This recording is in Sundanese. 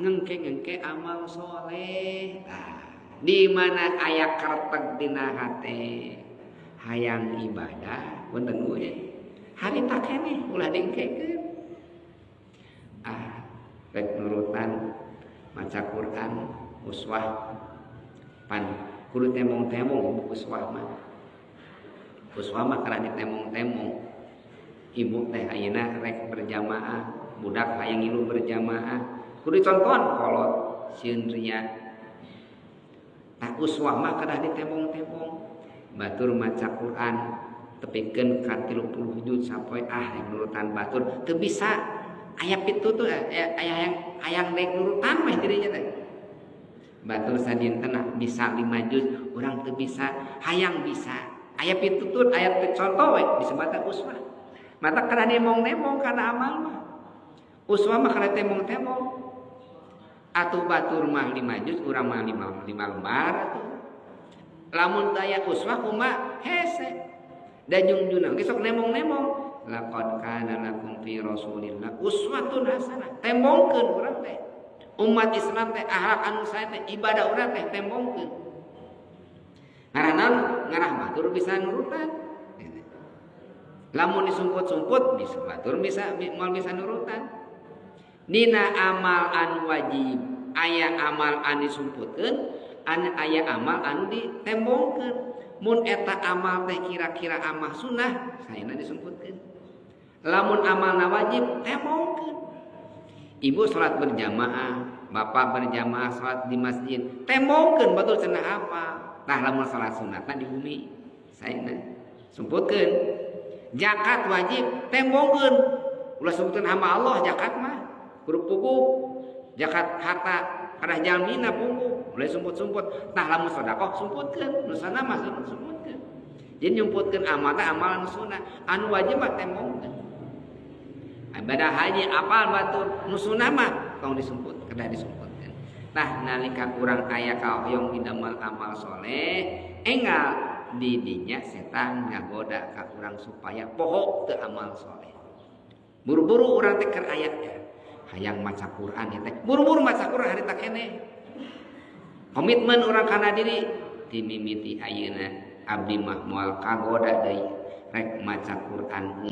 Ngengke-ngengke amal soleh. Nah, di mana aya kerteg dina hate hayang ibadah, punten we harita keneh, ulah diengkekeun. Ah, rek nurutan maca Quran uswah, pan kudu tembong-tembong uswah mah. Uswah mah karena ditembong-tembong. Ibu teh ayeuna rek berjamaah, budak hayang ngilu berjamaah, kudu contohan kolot, sieun ria. Tah, uswah mah kedah ditembong-tembong. Batur maca Quran tepikeun ka 30 juz sapoe, ah, rek nurutan batur teu bisa. Aya pitutur, aya hayang, hayang rek nurutan mah dirinya teh. Batur sadinten bisa 5 juz, urang teu bisa, hayang bisa. Aya pitutur, aya contoh we, disebutna uswah. Mata kana nembong-nembong kana amal mah. Uswah mah kana tembong-tembong. Atuh batur mah 5 juz, urang mah 5, 5 lembar atuh. Lamun daya uswah kumaha hese. Da jungjuna ge sok nembong-nembong. Laqad kana lakum fi Rasulillah uswatun hasanah. Tembongkeun urang teh. Umat Islam teh akhlak anu sae teh ibadah urang teh tembongkeun. Ngarah naon? Ngarah batur bisa nurutan. Lamun disumput-sumput bisa batur bisa moal bisa nurutan. Dina amal anu wajib aya amal anu disumputkeun, anu aya amal anu ditembongkeun. Mun eta amal teh kira-kira amal sunnah, saena disumputkeun. Lamun amalna wajib, tembongkeun. Ibu sholat berjamaah, bapak berjamaah sholat di masjid, tembongkeun batur cenah apa. Tah, lamun sholat sunatna di bumi, saena sumputkeun. Zakat wajib, tembongkeun. Ulah sumputkeun hamba Allah zakat mah. Kudu puguh. Zakat harta pada jalmina puguh, ulah sumput-sumput. Tah, lamun sedekah sumputkeun, nu sana mah sumputkeun. Jadi nyumputkeun amal teh amalan sunnah, anu wajib mah tembongkeun. Ibadah haji apal batur, nu sunnah mah tong disumput, kedah disumputkeun. Tah, nalika kurang aya kahoyong didamel amal soleh, enggal di dinya setan ngagoda ka urang supaya poho teu amal soleh. Buru-buru urang teh keur aya hayang maca Quran ya teh, buru-buru maca Quran harita keneh. Komitmen urang kana diri, ti mimiti ayeuna abdi mah moal kagoda deui rek maca Quran.